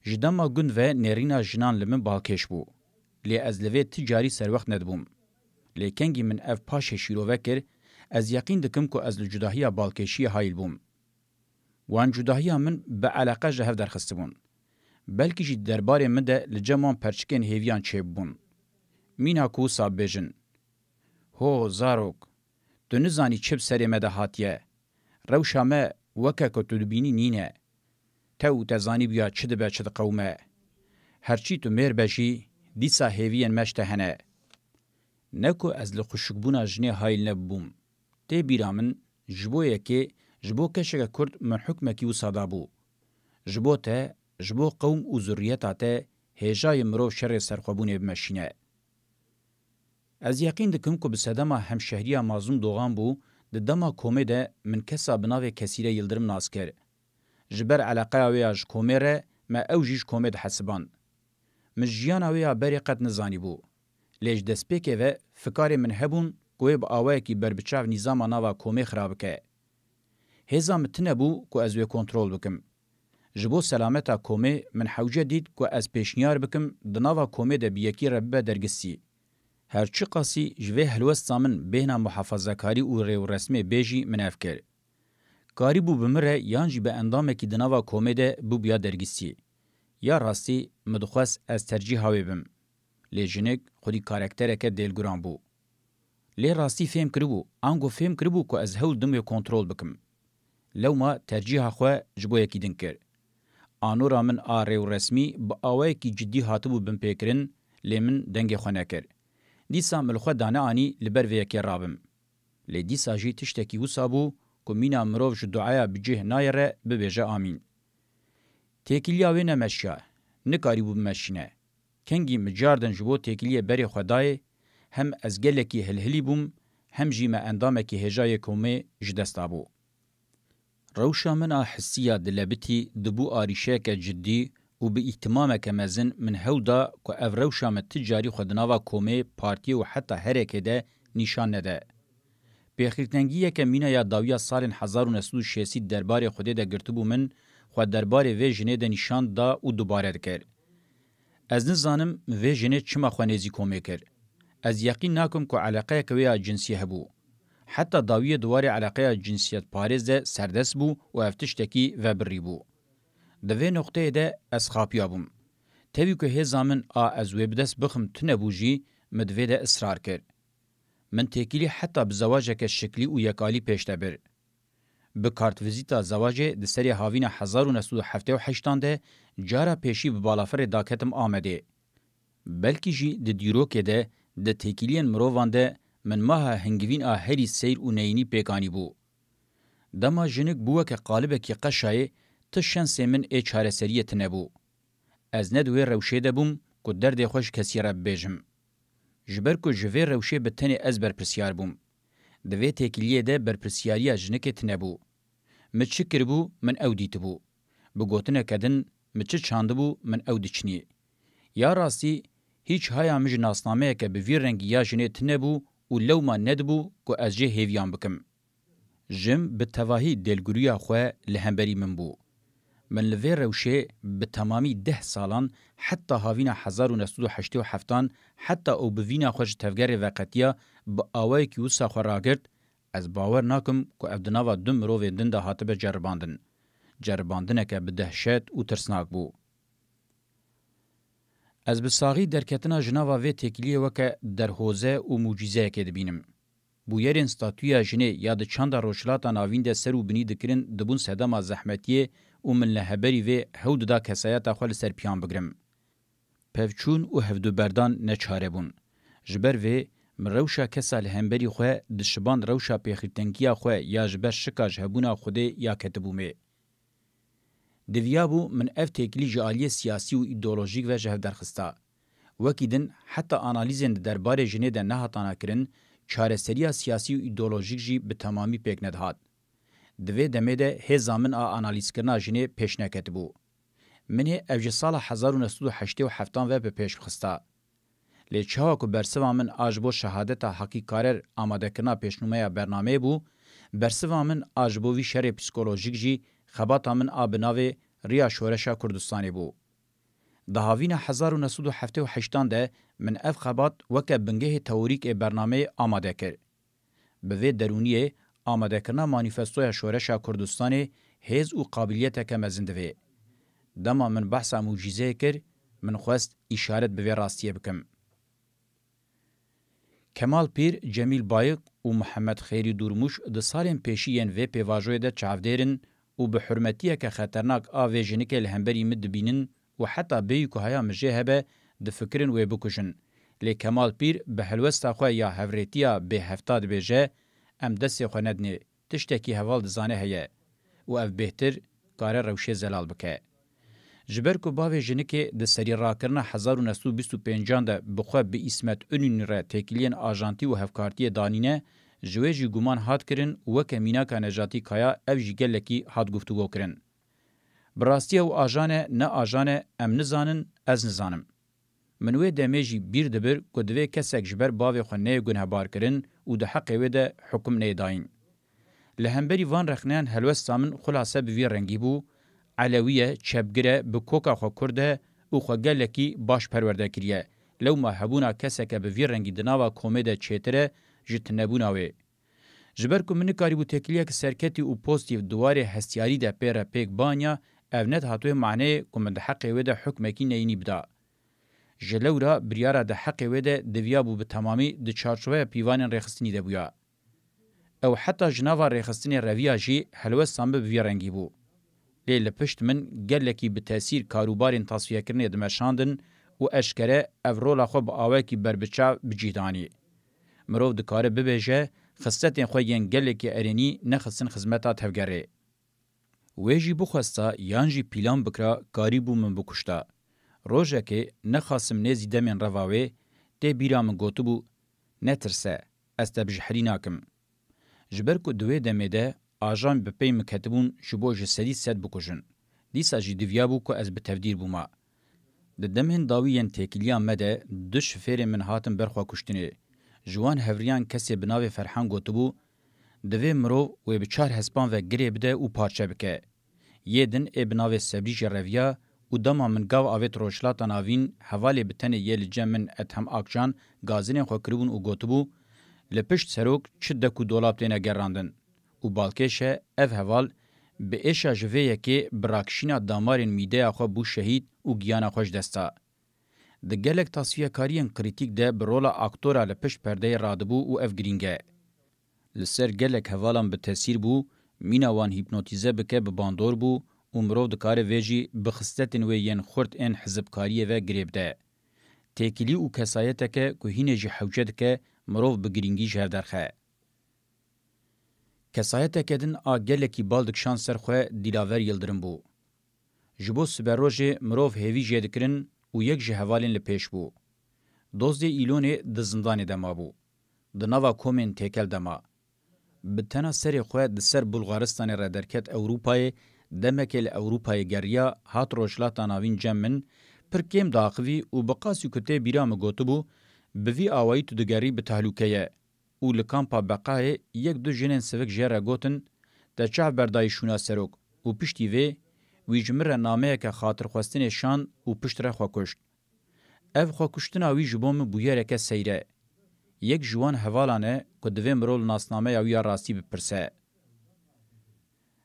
Ji dema gund ve nêrîna jinan li min balkêş bû. Lê ez li vê ti carî serwext nedibûm. Lê kengî min ev paşê şîrove kir, ez yeqîn dikim ku ez li cudahiya balkêşiyê hayîl bûm. Wan cudahiya min bi eleqe ji hev derxistibûn. Belkî jî derbarê min de li cem wan perçikên hêviyan çêbûbûn. Mîna ku wisa bibêjin, Ho, zarok, tu nizanî çi bi serê me de hatiye. Rewşa me weke ku tu dibînî nîne. Tew te zanîbûya çi dibe çi diqewime. Herçî tu mêr be jî, dîsa hêviyên me ji te hene. Ne ku ez li xuşikbûna jinê hayîl nebûbûm. Tê bîra min, ji bo yekê, ji bo keşeke Kurd min hukmekî wisa dabû. Ji bo te, ji bo qewm û zurriyeta te, hêja ye mirov şerê serxwebûnê bimeşîne. Ez yeqîn dikim ku bi sedema hemşehriya Mazlûm Dogan bû, di dema komê de min kesa bi navê Kesîre Yildirim nas kir. Ji ber eleqeya wê ya ji komê re me ew jî ji komê dihesiban. Min jiyana wê ya berê qet nizanîbû. Lê ji destpêkê ve fikarê min hebûn ku wê bi awayekî berbiçav nîzama nava komê xira bike. Hêza min tune bû ku ez wê kontrol bikim. Ji bo selameta komê min hewce dît ku ez pêşniyar bikim di nava komê de bi yekî re bibe dergistî. Her çiqasî ji vê helwesta min bêhna muhafazakarî û rêwresmê bê jî min ev kir. Karîbû bi min re yan jî bi endamekî di nava komê de bibûya dergistî. Ya rastî min dixwest ez tercîha wê bim. Lê jinik xwedî karaktereke dêlguran bû. Lê rastî fêm kiribû, ango fêm kiribû ku ez hewl dim wê kontrol bikim. Lewma tercîha xwe ji bo yekî din kir. Anora min a rêwresmî bi awayekî cidî hatibû binpêkirin, lê min dengê xwe nekir. Dîsa min li xwe daneanî li ber vê yekê rabim. Lê dîsa jî tiştekî wisa bû ku mîna mirov ji duaya bi cih nayê re bibêje amîn. Têkiliya wê nemeşiya, nikarîbû bimeşîne. Kengî min cardin ji bo têkiliyê berê xwe dayê, hem ez gelekî hilhilî bûm, hem jî me endamekî hêja yê komê ji dest dabû. Rewşa min a hisiya dilebitî dibû arîşeyeke cidî û bi îhtimameke mezin min hewl da ku ev rewşa min ti carî xwe di nava komê, partiyê û heta herêkê de nîşan nede. Pêxîrtengiyeke mîna ya dawiya salên hezar û neh sed û şêstî derbarê Xwedê de girtibû min, xwe derbarê vê jinê de nîşan da û dubare dikir. Ez nizanim vê jinê çima xwe nêzî komê kir. Ez yeqîn nakim ku eleqeyeke wê ya cinsî hebû. Heta dawiyê di warê eleqeya cinsiyetparêz de serdest bû û ev tiştekî vebirî bû. Di vê noqteyê de ez xapiya bûm. Tevî ku hêza min a ez wê bi dest bixim tune bû jî, min di vê de israr kir. Min têkilî heta bi zewaceke şiklî û yekalî pêş de bir. Bi kartvizîta zewacê di serê havîna hezar û neh sed û heftê û heştan de cara pêşî bi balafirê daketim Amedê. Belkî jî di dîrokê de, di têkiliyên mirovan de min maha hingivîn a herî seyr û neyînî pêk anîbû. Dema jinik bû weke qalibekî qeşayê, ti şensê min ê çareseriyê tune bû. Ez ne di wê rewşê de bûm ku derdê xwe ji kesî re bibêjim. Ji ber ku ji vê rewşê bi tenê ez berpirsiyar bûm. Di vê têkiliyê de berpirsiyariya jinikê tune bû. Min çi kiribû, min ew dîtibû. Bi gotineke din, min çi çandibû, min ew diçinî. Ya rastî, hîç haya min ji nasnameyeke bi vî rengî ya jinê tune bû û lewma nedibû ku ez jê hêviyan bikim. Jin bi tevahî dêlguriya xwe li hemberî min bû. Min li vê rewşê bi temamî deh salan, heta havîna hezar û neh sed û heştê û heftan, heta û bi vîna xwe ji tevgerê veqetiya, bi awayekî wisa xwe ragirt, ez bawer nakim ku ev di nava du mirovên din de hatibe ceribandin. Ceribandineke bi dehşet û tirsnak bû. Ez bi saxî derketina ji nava vê têkiliyê weke derhoze û mucîzeyekê dibînim. Bûyerên statûya jinê ya di çanda Rojhilata Navîn de ser û binî dikirin dibûn sedema zehmetiyê û min li heberî vê hewl dida kesayeta xwe li ser piyan bigrim. Pevçûn û hevduberdan neçare bûn. Ji ber vê min rewşa kesa li hemberî xwe dişiband rewşa pêxîrtengiya xwe ya ji ber şika ji hebûna Xwedê ya ketibûmê. Diviyabû min ev têkilî ji aliyê siyasî û îdeolojîk ve ji hev derxista. Wekî din, heta analîzên di derbarê jinê de nehatana kirin, çareseriya siyasî û îdeolojîk jî bi temamî pêk nedihat. Di vê demê de hêza min a analîzkirina jinê pêş neketibû. Min ê ev ji sala hezar û neh sed û heştê û heftan ve bi pêş xista. Lê çawa ku bersiva min a ji bo şehadeta Heqî Karer amadekirina pêşnûmeya bernameyê bû, bersiva min a ji bo vî şerê psîkolojîk jî xebata min a bi navê Riya Şoreşa Kurdistanê bû. Di havîna hezar û neh sed û heftê û heştan de min ev xebat weke bingehê teorîk ê bernameyê amade kir. Bi vê derûniyê, amadekirina manîfestoya Şoreşa Kurdistanê hêz û qabiliyeteke mezin divê. Dema min behsa mucîzeyê kir, min xwest îşaret bi vê rastiyê bikim. Kemal Pîr, Cemîl Bayik û Mihemed Xêrî Durmuş di salên pêşî yên vê pêvajoyê de çavdêr in û bi hurmetiyeke xeternak a vê jinikê li hemberî min dibînin û heta bêyî ku haya min jê hebe, difikirin wê bikujin. Lê Kemal Pîr bi helwesta xwe ya hevrêtiya bêhefta dibêje, em destê xwe nedinê, tiştekî heval dizane heye û ev bêhtir kare rewşê zelal bike. Ji ber ku bavê jinikê di serîrakirina hezar û neh sed û bîst û pêncan de bi xwe bi Îsmet Ününî re têkiliyên ajantî û hevkartiyê danîne, ji wê jî guman hat kirin û weke mînaka Necatî Kaya ev jî gelekî hat guftûgo kirin. Bi rastî ew ajan e, ne ajan e, em nizanin, ez nizanim. Min wê demê jî bîr dibir ku divê kesek ji ber bavê xwe neyê gunehbarkirin û di heqê wê de hukum neyê dayîn. Li hemberî van rexneyan helwesta min xulase bi vî rengî bû, Elewî ye, çepgir e, bi koka xwe kurd e û xwe gelekî baş perwerde kiriye. Lewma hebûna keseke bi vî rengî di nava komê de çêtir e ji tunebûna wê. Ji ber ku min nikarîbû têkiliyek serketî û pozîtîf di warê hestiyarî de pê re pêk bianiya, ev ne dihat wê maneyê ku min di heqê wê de hukmekî neyînî bida. Ji lewra biryara di heqê wê de diviyabû bi temamî di çarçoveya pîvanên rêxistinî de bûya. Ew heta ji nava rêxistinê reviya jî helwesta min bi vî rengî bû. Lê li pişt min gelekî bi tesîr karûbarên tasfiyekirinê dimeşandin û eşkere ev rola xwe bi awayekî berbiçav bi cih danî. Mirov dikare bibêje, xisletên xwe yên gelekî erênî nexistin xizmeta tevgerê. Wê jî bixwesta yan jî pîlan bikira, karîbû min bikuşta. Rojekê nexasim nêzî demên reva wê, tê bîra min gotibû, "Netirse, ez te bijihirî nakim." Ji ber ku di wê demê de ajan bi pey min ketibûn ji bo ji sedî sed bikujin. Dîsa jî diviyabû ku ez bi tevdîr bûma. Di demên dawî yên têkiliya me de du şifêrên min hatin ber xwekuştinê. Ji wan hevriyan kesê bi navê Ferhan gotibû, "Divê mirov wê bi çar hespan ve girê bide û parçe bike." Yê din ê bi navê Sebrî jî reviya û dema min gav avêt Rojhilata Navîn, hevalê bi tenê yê li cem min Ethem Akcan gazinên xwe kiribûn û gotibû, "Li pişt serok çi dek û dolab têne gerandin." Û balkêş e, ev heval bi êşa ji vê yekê bi rakişîna damarên mîdeya xwe bû şehîd û giyana xwe ji dest da. Di gelek tasfiyekariyên krîtîk de bi rola aktora li pişt perdeyê radibû û ev girîng e. Li ser gelek hevalan bi tesîr bû, mîna wan hîpnotîze bike bi bandor bû û mirov dikare vê jî bi xisletên wê yên xurt ên hizibkariyê ve girê bide. Têkilî û kesayeteke ku hînê jî hewce dike, mirov bi girîngî ji hev derxe. Kesayeteke din a gelekî bal dikişand ser xwe Dîlaver Yildirim bû. Ji bo siberojê mirov hêvî jê dikirin û yek ji hevalên li pêş bû. Dozdê Îlonê di zindanê de mabû. Di nava komên têkel de ma. Bi tena serê xwe di ser Bulgaristanê re derket Ewropayê, demekê li Ewropayê geriya, hat Rojhilata Navîn cem min, pir kêm diaxivî û bi qasî ku tê bîra min gotibû, "Bi vî awayî tu digerî bi tehlûke ye." Û li kampa Beqayê yek du jinên sivik jê re gotin, "Te çav berdayî şûna serok?" Û piştî vê, wî ji min re nameyeke xatirxwestinê şand û piştre xwe kuşt. Ev xwekuştina wî ji bo min bûyereke seyr e. Yek ji wan hevalan e ku divê mirov li nasnameya wî ya rastî bipirse.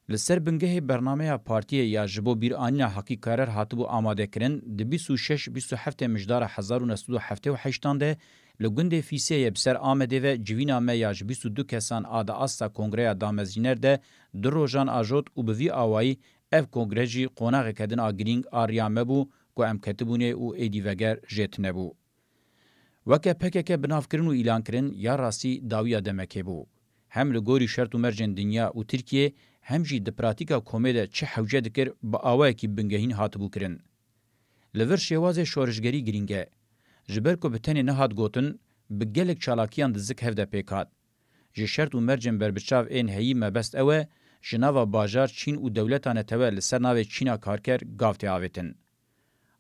Li ser bingehê bernameya partiyê ya ji bo bîranîna Heqî Karer hatibû amadekirin, di bîst û şeş bîst û heftê mijdara hezar û neh sed û heftê û heştan de li gundê Fîseyê bi ser Amedê ve civîna me ya ji bîst û du kesan a di asta Kongreya Damezrîner de du rojan ajot û bi vî awayî ev kongre jî qonaxeke din a girîng a riya me bû ku em ketibûnê û êdî veger jê tune bû. Weke P K K binavkirin û îlankirin ya rastî dawiya demekê bû. Hem li gorî şert û mercên dinya û Tirkiyê hem jî di pratîka komê de çi hewce dikir bi awayekî bingehîn hatibû kirin. Li vir şêwazê şorişgerî girîng e. Ji ber ku bi tenê nehat gotin, bi gelek çalakiyan di zik hev de pêk hat. Ji şert û mercên berbiçav ên heyî mebest ew e, ji nava bajar, çîn û dewleta netewe li ser navê çîna karker gav tê avêtin.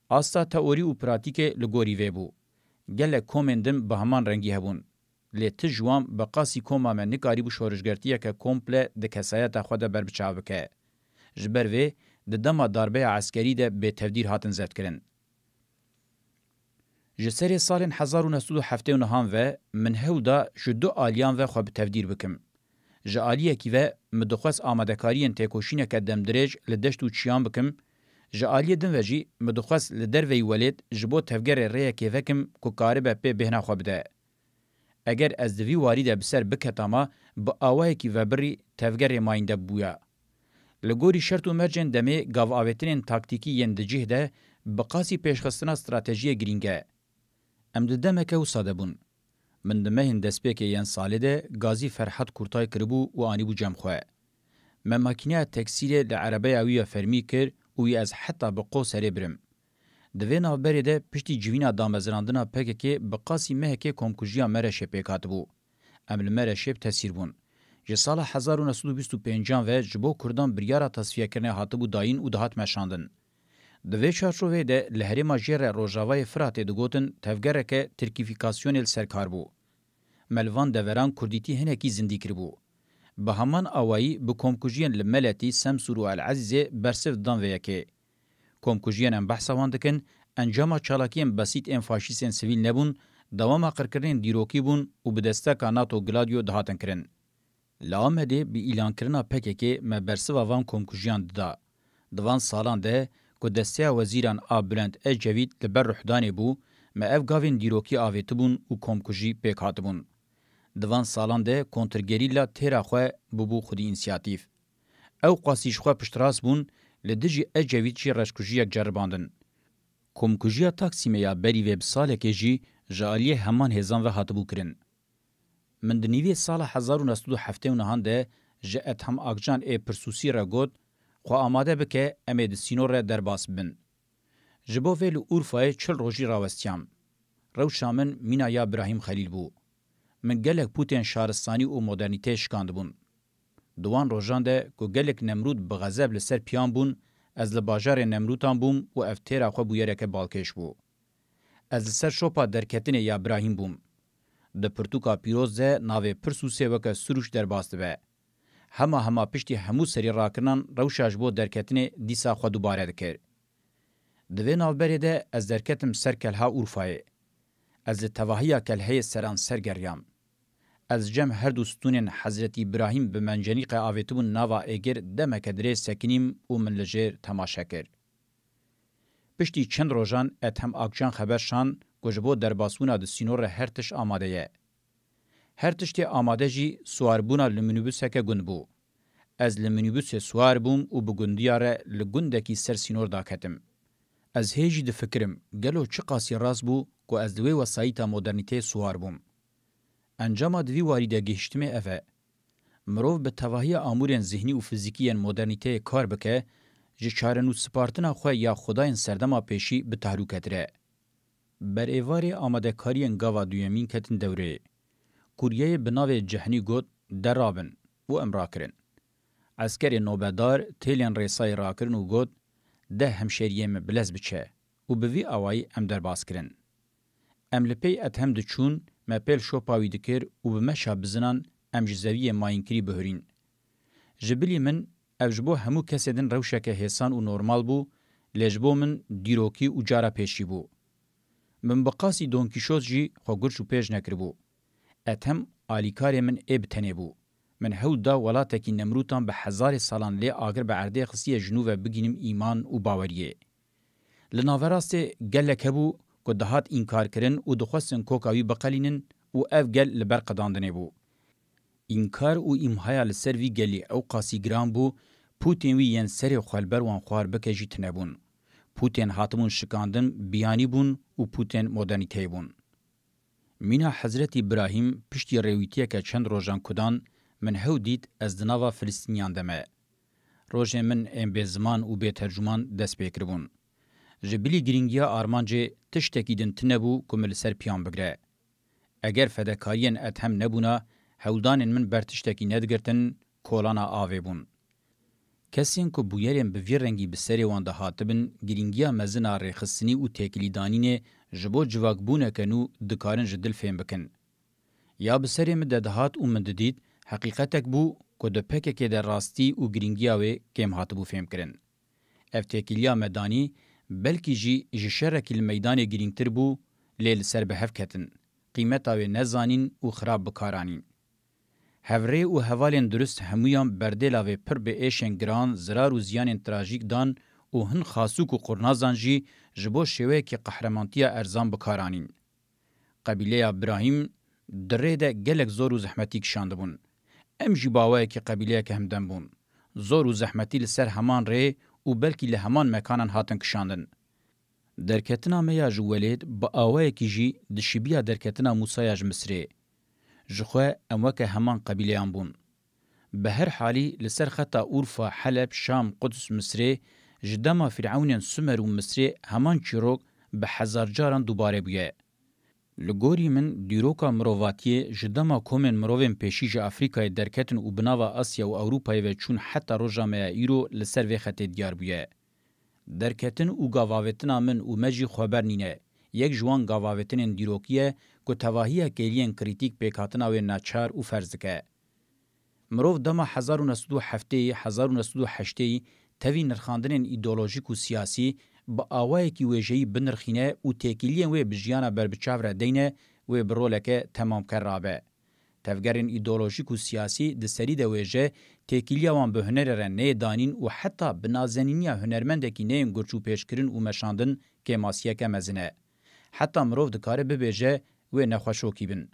Asta teorî û pratîkê li gorî vê bû. Gelek komên din bi heman rengî hebûn. Lê ti ji wan bi qasî koma me nikarîbû şorişgertiyeke komple di kesayeta xwe de berbiçav bike. Ji ber vê, di dema darbeya eskerî de bêtevdîr hatin zedkirin. Ji serê salên hezar û neh sed û heftê û nehan ve min hewl da ji du aliyan ve xwe bi tevdîr bikim. Ji aliyekî ve min dixwest amadekariyên têkoşîneke demdirêj li deşt û çiyan bikim, ji aliyê din ve jî min dixwest li derveyî welêt ji bo tevgerê rêyekê vekim ku karibe pê bêhna xwe bide. Eger ez di vî warî de bi ser biketama, bi awayekî vebirî tevgerê mayînde bûya. Li gorî şert û mercên demê gavavêtinên taktîkî yên di cih de, bi qasî pêşxistina stratejiyê girîng e. Em di demeke wisa de bûn. Min di mehên destpêkê yên salê de gazî Ferhat Kurtay kiribû û anîbû cem xwe. Me makîneya teksîlê li erebeya wî ya fermî kir û yê ez heta bi qo serê birim. Di vê navberê de piştî civîna damezrandina P K K bi qasî mehekê komkujiya Mereşê pêk hatibû. Em li Mereşê bi tesîr bûn. Ji sala hezar û neh sed û bîst û pêncan ve ji bo Kurdan biryara tasfiyekirinê hatibû dayîn û dihat meşandin. Di vê çarçoveyê de li herêma jê re Rojavayê Firatê digotin tevgereke tirkîfîkasyonê li ser kar bû. Me li van deveran kurdîtî hinekî zindî kiribû. Bi heman awayî bi komkujiyên li Meletî, Semsûr û El Ezîzê bersiv didan vê yekê. Komkujiyên em behsa wan dikin, encama çalakiyên besît ên faşîstên sivîl nebûn, dewama qirkirinên dîrokî bûn û bi desteka NATO Gladio dihatin kirin. Li Amedê bi îlankirina P K K me bersiva van komkujiyan dida. Di van salan de ku desteya wezîran a Bülent Ecevît li ber ruhdanê bû, me ev gavên dîrokî avêtibûn û komkujî pêk hatibûn. Di van salan de kontrgerîla têra xwe bûbû xwedî însiyatîf. Ew qasî ji xwe piştrast bûn, li dijî Ecevît jî reşkujiyek ceribandin. Komkujiya Taksîmê ya berî vê bi salekê jî ji aliyê heman hêzan ve hatibû kirin. Min di nîvê sala hezar û neh sed û heftê û nehan de ji Ethem Akcan ê Pirsûsî re got, xwe amade bike, em ê di sînor re derbas bibin. Ji bo vê li Urfayê çil rojî rawestiyam. Rewşa min mîna ya Birahîm Xelîl bû. Min gelek pûtên şaristanî û modernîteyê şikandibûn. Di wan rojan de ku gelek Nemrûd bi xezeb li ser piyan bûn, ez li bajarê Nemrûtan bûm û ev têra xwe bûyereke balkêş bû. Ez li ser şopa derketinê ya Birahîm bûm. Di pirtûka pîroz de navê Pirsûsê weke Sûrûş derbas dibe. Hema hema piştî hemû serî rakirinan rewşa ji bo derketinê dîsa xwe dubare dikir. Di vê navberê de ez derketim ser kelha Urfayê. Ez li tevahiya kelheyê seranser geriyam. Ez cem her du stûnên Hezretî Birahîm bi mencenîqe avêtibûn nava êgir demeke dirêj sekinîm û min li jêr temaşe kir. Piştî çend rojan Ethem Akcan xeber şand ku ji bo derbasbûna di sînor re her tişt amade ye. Her tiştê amade jî siwarbûna li minîbuseke gund bû. Ez li minîbusê siwar bûm û bi gundiya re li gundekî ser sînor daketim. Ez hê jî difikirim, gelo çiqasî rast bû ku ez li wê wesayîta modernîteyê siwar bûm. Encama di vî warî de gihiştimê ev e. Mirov bi tevahiya amûrên zihnî û fizîkî yên modernîteyê kar bike, ji çarenûspartina xwe ya xwedayên serdema pêşî bi tehlûketir e. Berêvarê amadekariyên gava duyemîn ketin dewrê. Kuryeyê bi navê Cehnî got, de rabin û em rakirin. Eskerê nobedar têlên rêsayê rakirin û got, de hemşeriyê min bilez biçe û bi vî awayî em derbas kirin. Em li pey Ethem diçûn, me pêl şopa wî dikir û bi meşa bizinan em ji zeviyê mayînkirî bihurîn. Ji bilî min, ev ji bo hemû kesê din rewşeke hêsan û normal bû, lê ji bo min dîrokî û cara pêşî bû. Min bi qasî Don Kîşot jî xwe gurç û pêj nekiribû. Ethem alîkarê min ê bi tenê bû. Min hewl da welatekî Nemrûtan bi hezarê salan lê agir bi erdê xistiye ji nû ve bigînim îman û baweriyê. Li naverastê gelek hebû ku dihat înkarkirin û dixwestin koka wî biqelînin û ev gel li ber qedandinê bû. Înkar û îmhaya li ser vî gelî ew qasî giran bû, pûtên wî yên serê xwe li ber wan xwar bike jî tune bûn. Pûtên hatibûn şikandin biyanî bûn û pûtên modernîteyê bûn. Mîna Hezretî Birahîm piştî rêwîtiyeke çend rojan kudan min hew dît ez di nava Filistîniyan de me. Rojên min ên bê ziman û bê tercûman dest pê kiribûn. Ji bilî girîngiya armancê tiştekî din tune bû ku min li ser piyan bigre. Eger fedekariyên Ethem nebûna, hewldanên min ber tiştekî nedigirtin, kolana avê bûn. Kesên ku bûyerên bi vî rengî bi serê wan de hatibin, girîngiya mezin a rêxistinî û têkilîdanînê ji bo civakbûneke nû dikarin ji dil fêm bikin. Ya bi serê min de dihat û min didît, heqîqetek bû ku di P K K de rastî û girîngiya wê kêm hatibû fêmkirin. Ev têkiliya me danî, belkî jî ji şerekî li meydanê girîngtir bû, lê li ser bi hev ketin, qîmeta wê nezanîn û xirab bi kar anîn. Hevrê û hevalên durist hemûyan berdêla vê pir bi êşên giran, zirar û ziyanên trajîk dan û hin xasûk û qurnazan jî ji bo şêweyekî qehremantiya erzan bi kar anîn. Qebîleya Birahîm di rê de gelek zor û zehmetî kişandibûn. Em jî bi awayekî qebîleyeke hemdem bûn. Zor û zehmetî li ser heman rê û belkî li heman mekanan hatin kişandin. Derketina me ya ji welêt bi awayekî jî dişibiya derketina Mûsaya ji Misirê. Ji xwe em weke heman qebîleyan bûn. Bi her halî li ser xeta Urfa, Heleb, Şam, Quds, Misirê Ji dema Fîrewnên Sumer û Misrê heman çîrok bi hezar caran dubare bûye. Li gorî min, dîroka mirovatiyê ji dema komên mirovên pêşî ji Afrîkayê derketin û bi nava Asya û Ewropayê ve çûn heta roja me ya îro li ser vê xetê diyar bûye. Derketin û gavavêtina min û me jî xweber nîne. Yek ji wan gavavêtinên dîrokî ye ku tevahiya kêliyên krîtîk pêkhatina wê neçar û ferz dike. Mirov dema hezar û neh sed û heftê, hezar û neh sed û heştê tevî nirxandinên îdeolojîk û siyasî bi awayekî wêjeyî binirxîne û têkiliyên wê bi jiyana berbiçav re deyne, wê bi roleke temamker rabe. Tevgerên îdeolojîk û siyasî di serî de wêje, têkiliya wan bi hunerê re neyê danîn û heta bi nazenîniya hunermendekî neyên gurçûpêşkirin û meşandin kêmasiyeke mezin e. Heta mirov dikare bibêje, wê nexweşokî bin.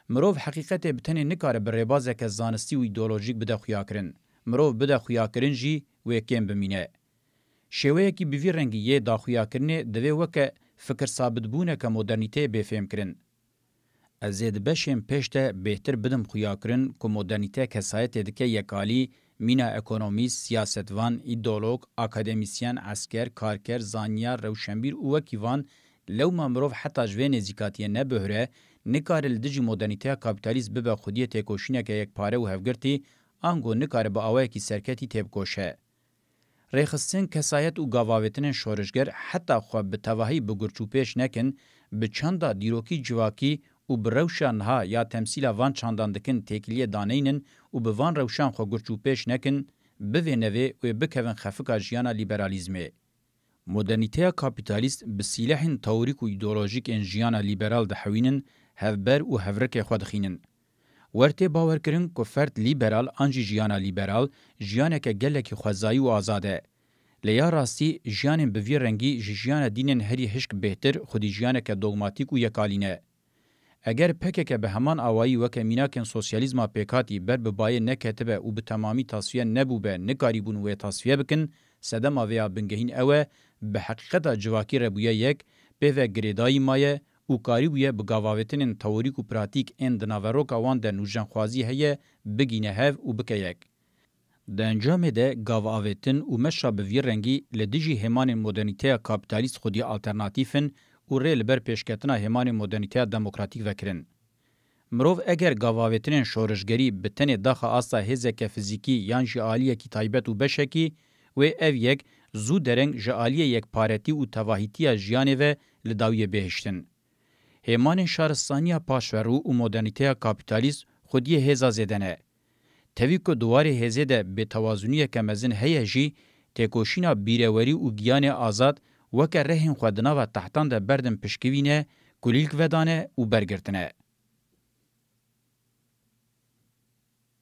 Mirov heqîqetê bi tenê nikare bi rêbazeke zanistî û îdeolojîk bide xuyakirin. Mirov bide xuyakirin jî wê kêm bimîne. Şêweyekî bi vî rengî yê daxuyakirinê divê weke fikirsabitbûneke modernîteyê bê fêhmkirin. Ez ê di beşên pêş de bêhtir bidim xuyakirin ku modernîte kesayetê dike yekalî, mîna ekonomîst, siyasetvan, îdeolog, akademîsyen, esker, karker, zanyar, rewşenbîr û wekî van. Lewma mirov heta ji vê nêzîkatiyê nebihure, nikare li dijî modernîteya kapîtalîst bibe xwediyê têkoşîneke yekpare û hevgirtî, ango nikare bi awayekî serketî têbikoşe. Rêxistin, kesayet û gavavêtinên şorişger heta xwe bi tevahî bi gurçûpêş nekin, bi çanda dîrokî civakî û bi rewşa niha ya temsîla van çandan dikin têkiliyê daneynin û bi van rewşan xwe gurçûpêş nekin, bivê nevê wê bikevin xefika jiyana lîberalîzmê. Modernîteya kapîtalîst bi sîlehên teorîk û îdeolojîk ên jiyana lîberal dihewînin, hevber û hevrikê xwe dixînin. Wer tê bawerkirin ku ferd lîberal an jî jiyana lîberal jiyaneke gelekî xwezayî û azad e. Lê ya rastî, jiyanên bi vî rengî ji jiyana dînên herî hişk bêhtir xwedî jiyaneke dogmatîk û yekalî ne. Eger P K K bi heman awayî weke mînakên sosyalîzma pêkhatî ber bi bayê neketibe û bi temamî tasfiye nebûbe, nikarîbûn wê tasfiye bikin, sedema vêya bingehîn ew e, bi heqîqeta civakî re bûye yek, pê ve girêdayî maye û karîbûye bi gavavêtinên teorîk û pratîk ên di naveroka wan de nûjenxwazî heye, bigîne hev û bike yek. Di encamê de gavavêtin û meşa bi vî rengî li dijî hêmanên modernîteya kapîtalîst xwedî alternatîf in û rê li ber pêşketina hêmanên modernîteya demokratîk vekirin. Mirov eger gavavêtinên şorişgerî bi tenê daxa asta hêzeke fizîkî yan jî aliyekî taybet û beşekî, wê ev yek zû dereng ji aliyê yekparetî û tevahîtiya jiyanê ve li dawiyê bê hiştin. Hêmanên şaristaniya paşverû û modernîteya kapîtalîst xwediyê hêza zêde ne. Tevî ku di warê hêzê de bêtewazuniyeke mezin heye jî, têkoşîna bîrewerî û giyanê azad weke rehên xwe di nava tehtan de berdin pişkivîne, kulîlk vedane û bergirtine.